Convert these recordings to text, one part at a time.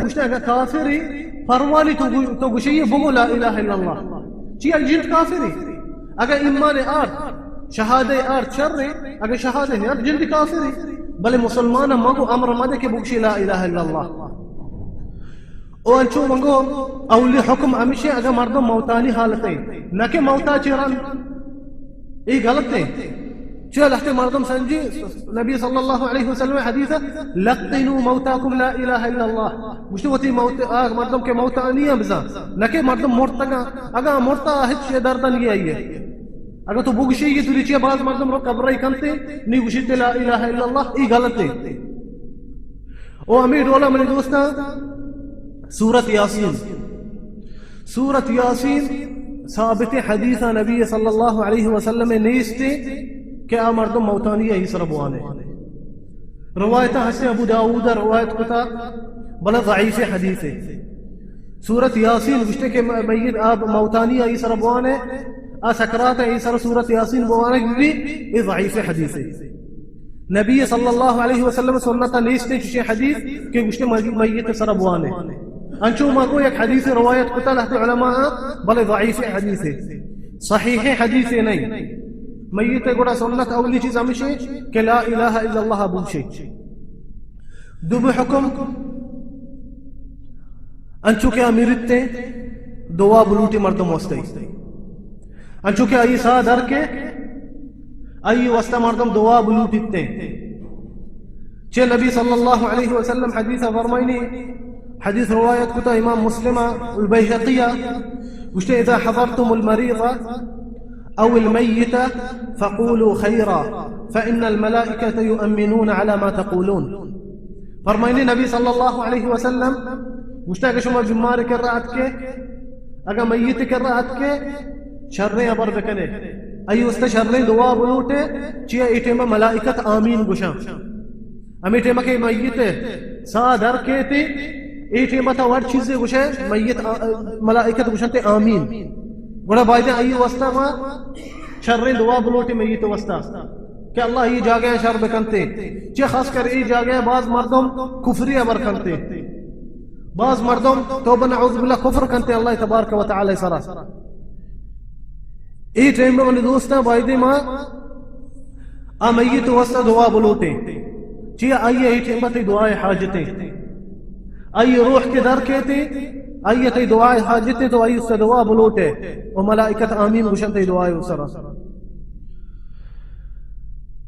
گوشتے، اگر کافری پروانی تو گو-، تو گوشے یہ بگو لا الہ الا اللہ۔ چی اگر جند کافری؟ اگر ایمان آرت، شہادہ آرت شر، اگر شہادہ نیارت جند کافری۔ بلے مسلمان مگو امر مدے کہ بگشی لا الہ الا اللہ۔ او انچو مگو اولی حکم ہمیشہ اگر مردم موتانی حالت ہے، نہ کہ موتا چرن۔ اے غلط ہے۔ چیا لہتے مردم سنجی، نبی صلی اللہ علیہ وسلم حدیث ہے، "لقنوا موتاکم لا الہ الا اللہ۔" گوشتے وتی موت، آ مردم کہ موتانی ہیں بزاں، نہ کہ مردم مرتگا، اگا مرتا ہچ یہ درد نہیں آئی ہے۔ اگر تو بگشی یہ دوری چیئے، بعض مردم رو قبرائی کنتے، نی گوشتے لا الہ الا اللہ، اے غلط ہے۔ او ہمیں ڈولا منی دوستاں، سورت یاسین۔ سورت یاسین ثابت حدیث نبی صلی اللہ علیہ وسلم نیستے کہ آ مردم موتانی ای سر بوانے۔ روایت ہستے ابو داؤد روایت کتا، بلے ضعیف حدیث ہے۔ سورت یاسین گوشتے کہ م-، میت آ موتانی ای سر بوانے، آ سکرات ای سر سورت یاسین بوانے بھی، یہ ضعیف حدیث ہے۔ نبی صلی اللہ علیہ وسلم سنت نیست چشیں حدیث کہ گوشتے می-، میت سر بوانے۔ انچو ما کو یک حدیث روایت کتا لہتے علماء، بلے ضعیف حدیث ہے، صحیح حدیث نہیں۔ میت گڑا سنت اولی چیز ہمیشہ کہ لا الہ الا اللہ بوشے۔ دومی حکم، انچو کہ آ مریتے دعا بلوٹی مردم واسطے۔ انچو کہ آئی ساہ در کے، آئی واسطہ مردم دعا بلوٹیتے۔ چہ نبی صلی اللہ علیہ وسلم حدیث فرمائنی، حدیث روایت کتا امام مسلم البیہقی، گوشتے، "اذا حضرتم المریض او المیت فقولوا خیرا فان الملائکة یؤمنون علی ما تقولون۔" فرمائنی نبی صلی اللہ علیہ وسلم گوشتا کہ شما بیمار کر رہا اتکے، اگر میت کر رہا اتکے، شریں ابر بکنے، ای است شریں دعا بلوٹے، چیا ای ٹیم ملائکت آمین گوشاں۔ ہمیں ٹیم کہ میت سا در کیتے، ای ٹیم تا ور چیزے گوشے، میت آ-، ملائکت گوشنتے آمین۔ گڑا بایدے آئی واسطہ ما شریں دعا بلوٹے میت واسطہ کہ اللہ یہ جاگہ شر بکنتے۔ چہ خاص کر ای جاگہ باز مردم کفری ابر کنتے۔ باز مردم توبہ نعوذ باللہ کفر کنتے اللہ تبارک و تعالی سرا۔ ای ٹیم میں منی دوستاں بایدے ما آ میت واسطہ دعا بلوٹے۔ چیا آئی ای ٹیم تی دعائے حاجتے۔ آئی روح کے در کیتے، آئی تی دعائے حاجتے تو آئی اس دعا بلوٹے۔ و ملائکت آمین گوشن تی دعائے سرا۔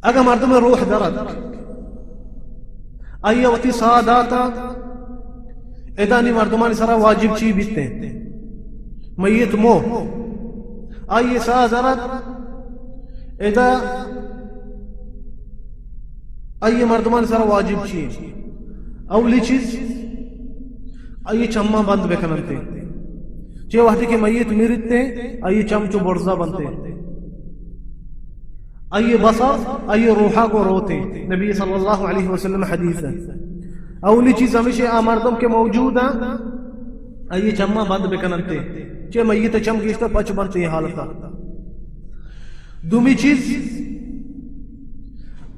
اگہ مردم روح درد، آئی وتی ساہ داتا، ادا نی مردمانی سرا واجب چی بیتے؟ میت مو، آئی ساہ درد، ادا آئی مردمانی سرا واجب چی؟ اولی چیز، آئی چماں بند بکننتے۔ چہ وہدے کہ میت میرتے، آئی چم چو برزا بنتے۔ آئی بصر، آئی روحا کو روتے۔ نبی صلی اللہ علیہ وسلم حدیث ہے۔ اولی چیز ہمیشہ آ مردم کے موجود ہیں، آئی چماں بند بکننتے۔ چہ میت چم گیشتر پچ بنتے یہ حالتا۔ دومی چیز،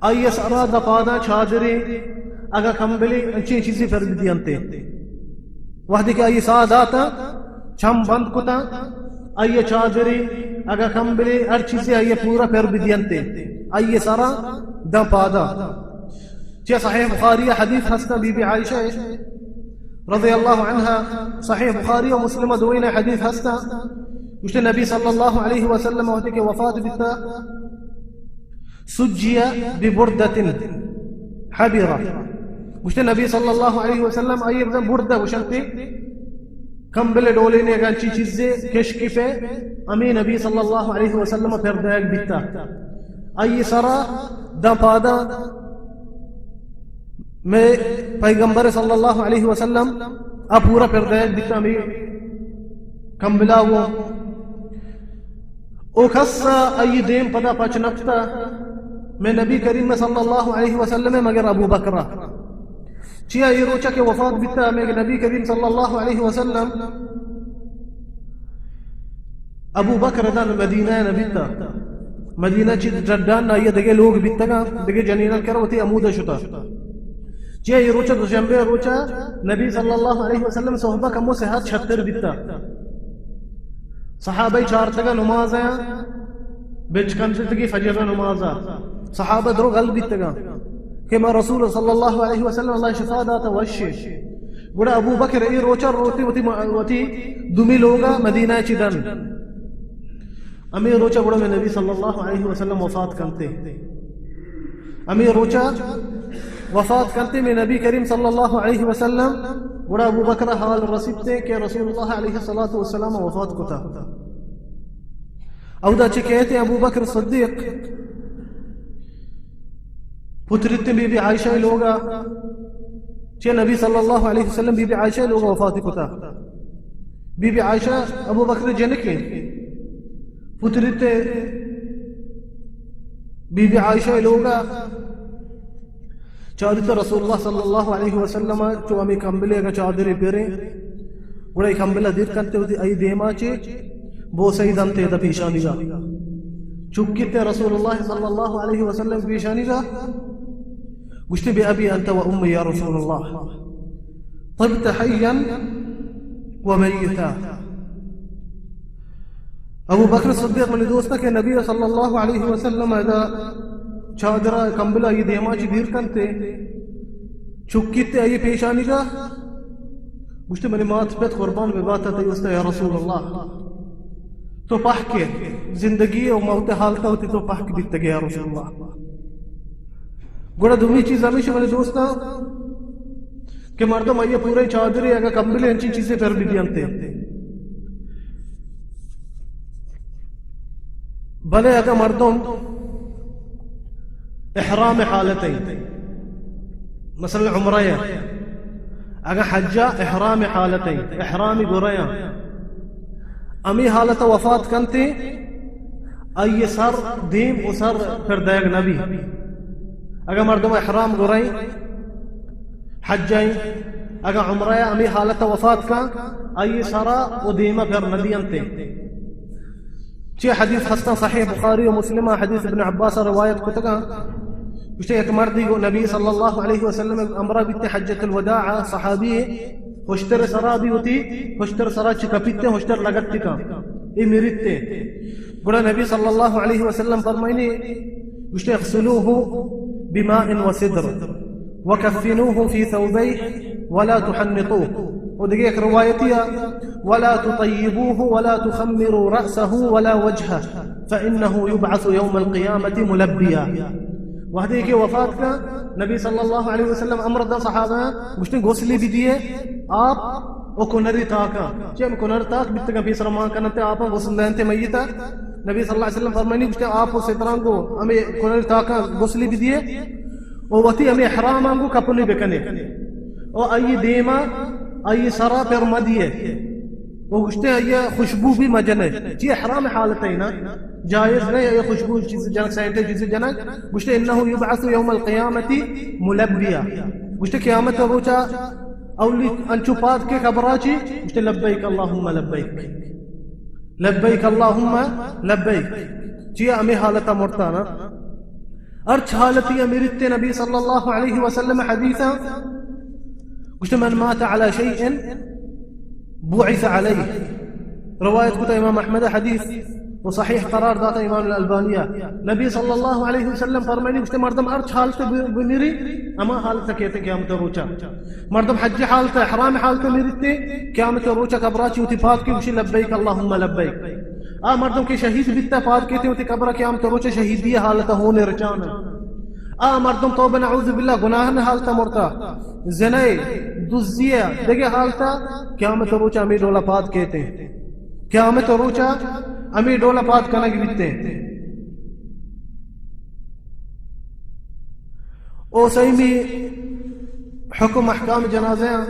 آئی سرا دپاداں چادرے، اگا کمبلے، انچیں چیزے پر بدیانتے۔ وہدے کہ آئی ساہ داتا، چم بند کتا، آئی چادرے، اگا کمبلے، ہر چیزے آئی پورا پر بدیانتے۔ آئی سرا داں پادا۔ چہ صحیح بخاری حدیث ہستا، بی بی عائشہ رضی اللہ عنہا، صحیح بخاری و مسلم دوئین حدیث ہستا۔ گوشتے نبی صلی اللہ علیہ وسلم وقتی کہ وفات بیتا، سجی ببردۃ حبرہ۔ گوشتے نبی صلی اللہ علیہ وسلم آئی بزن بردہ گوشنتے، کمبل ڈولے نے اگاں چی چیزے کشکی پہ، امی نبی صلی اللہ علیہ وسلم پر دایگ بیتا۔ آئی سرا داں پادا میں پیغمبر صلی اللہ علیہ وسلم آ پورا پر دایگ بیتا، امی کمبلا وہ۔ او کس آئی دیم پدا پچ نکتا میں نبی کریم صلی اللہ علیہ وسلم مگر ابو بکرا۔ چیا یہ روچا کہ وفات بیتا میں نبی کریم صلی اللہ علیہ وسلم ابو بکر دان مدینہ نہ بیتا۔ مدینہ چی ڈڈان نہ یہ دگے لوگ بیتگا، دگے جنینان کر وتی امود شتا۔ چیا اے روچا، دوشنبے روچا، نبی صلی اللہ علیہ وسلم صحبہ کمو صحت شتر بیتا۔ صحابہ چارتگا نماز آیا، بچکندتگی فجر نمازا۔ صحابہ درو گل بیتگا کہ ما رسول صلی اللہ علیہ وسلم اللہ شفا داتا وشے۔ گڑا ابو بکر اے روچا روتے وتی، وتی دومی لوگا مدینہ چی دن۔ ہمے روچا گڑا میں نبی صلی اللہ علیہ وسلم وفات کنتے۔ ہمے روچا وفات کنتے میں نبی کریم صلی اللہ علیہ وسلم۔ گڑا ابو بکر حال رسیتے کہ رسول اللہ علیہ الصلوۃ والسلام وفات کتا۔ اودا چہ کئیت ابو بکر صدیق پترت بی بی عائشہ لوگا، چہ نبی صلی اللہ علیہ وسلم بی بی عائشہ لوگا وفات کتا۔ بی بی عائشہ ابو بکر جنکیں، پترت بی بی عائشہ لوگا۔ چارت رسول اللہ صلی اللہ علیہ وسلم چو ہمیں کمبلے اگا چادرے پریں، گڑا اے کمبلہ دیر کنتے وتی اے دیما چے بوسے دنتے دا پیشانیگا۔ چکیتے رسول اللہ صلی اللہ علیہ وسلم پیشانیگا۔ گوشتے، بأبی انت و امی یا رسول اللہ، طبت حیا و میتا۔ ابو بکر صدیق منی دوست کہ نبی صلی اللہ علیہ وسلم ادا چادرہ کمبلہ اے دیما چی دیر کنتے، چکیتے آئی پیشانیگا۔ گوشتے، منی مات پت قربان بباتا تئی واسطہ یا رسول اللہ، تو پہکے، زندگی و موت حالتا وتی تو پہک بیتگے یا رسول اللہ۔ گڑا دومی چیز ہمیش منی دوستاں کہ مردم آئی پورے چادرے اگا کمبلے انچی چیزے پر بی دیانتے۔ بلے اگا مردم احرام حالت ہے، مثلاً عمرہ ہے، اگا حجہ احرام حالت ہے، احرام گریا، امی حالت وفات کنتے، آئی سر، دیم و سر پر دیگ نبی۔ اگا مردم احرام گرائیں، حج آئیں، اگا عمرہ آ ہمیں حالت وفات کا، آئی سرا و دیما پر ندی انتے۔ چی حدیث ہستاں صحیح بخاری و مسلم، حدیث ابن عباس روایت کتگا۔ گوشتے، یک مردی گو نبی صلی اللہ علیہ وسلم امرا بیتے حجۃ الوداع، صحابی ہشتر سرا بی ہوتی، ہشتر سرا چی کپیتے، ہشتر لگتے کا، اے مریتے۔ گڑا نبی صلی اللہ علیہ وسلم فرمائنی، گوشتے، اغسلوه بماء وسدر وكفنوه في ثوبيه ولا تحنطوه۔ و دیگه یک روایتی، ولا تطيبوه ولا تخمروا رأسه ولا وجهه فإنه يبعث يوم القيامة ملبيا۔ وہدے کہ وفات کا، نبی صلی اللہ علیہ وسلم امر دا صحابہ، گوشتے، غسلی بدیے، آپ و کنری تاکا، چی ہم کنر تاک بیتگا پیسر مان کنتے، آپا غسل دینتے میتا۔ نبی صلی اللہ علیہ وسلم فرمانی، گوشتے، آپ و ستران گو ہمیں کنری تاکا غسلی بدیے، و وتی ہمیں احرام آنگو کپنی بکنے، و آئی دیما، آئی سرا پر مدیے۔ و گوشتے، آئی خوشبو بھی مجنے، چی احرام حالت ہے نا، جائز نہیں آئی خوشبو چیز جنک، سینٹ چیز جنک۔ گوشتے، انه يبعث يوم القيامة ملبيا۔ گوشتے، قیامت روچا اولی انچو پاد کے قبرا چی؟ گوشتے، لبیک اللهم لبیک، لبیک اللهم لبیک۔ چیا ہمیں حالتا مرتا نا؟ ہرچ حالتی امیرت نبی صلی اللہ علیہ وسلم حدیثا۔ گوشتے، من مات على شيء بعث عليه۔ روایت کتا امام احمد حدیث و صحیح قرار داتا امام الالبانیہ۔ نبی صلی اللہ علیہ وسلم فرمانی، گوشتے، مردم ہرچ حالت ب-، بمیری، ہما حالت کہتے قیامت روچا۔ مردم حج حالت، احرام حالت میرتے، قیامت روچا قبرا چی ہوتی پاد کے گوشی، لبیک اللهم لبیک۔ آ مردم کہ شہید بیتا پاد کیتے وتی قبر قیامت روچ شہیدی حالت ہونے رچانا۔ آ مردم توبہ نعوذ باللہ گناہ نے حالت مرتا، زنے، دزی، دگہ حالت، قیامت روچ ہمیں ڈولا پاد کیتے۔ قیامت روچ ہمیں ڈولا پاد کنگ بیتے۔ او سیمی حکم احکام جنازہ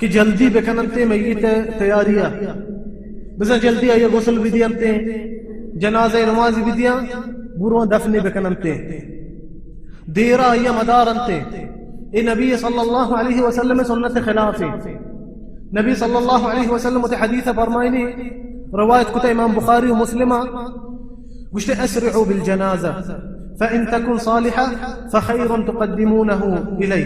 کہ جلدی بکننتے میت تیاری ء، بزاں جلدی آئی ء غسل بدینتے، جنازہ نماز بدیاں، برواں دفن بکننتے، دیرا آئی ء مدارنتے۔ اے نبی صلی اللہ علیہ وسلم سنت خلاف ہے۔ نبی صلی اللہ علیہ وسلم تے حدیث فرمائنی، روایت کتا امام بخاری و مسلم، گوشتے، اسرعوا بالجنازہ فإن تكن صالحة فخير تقدمونه إليه،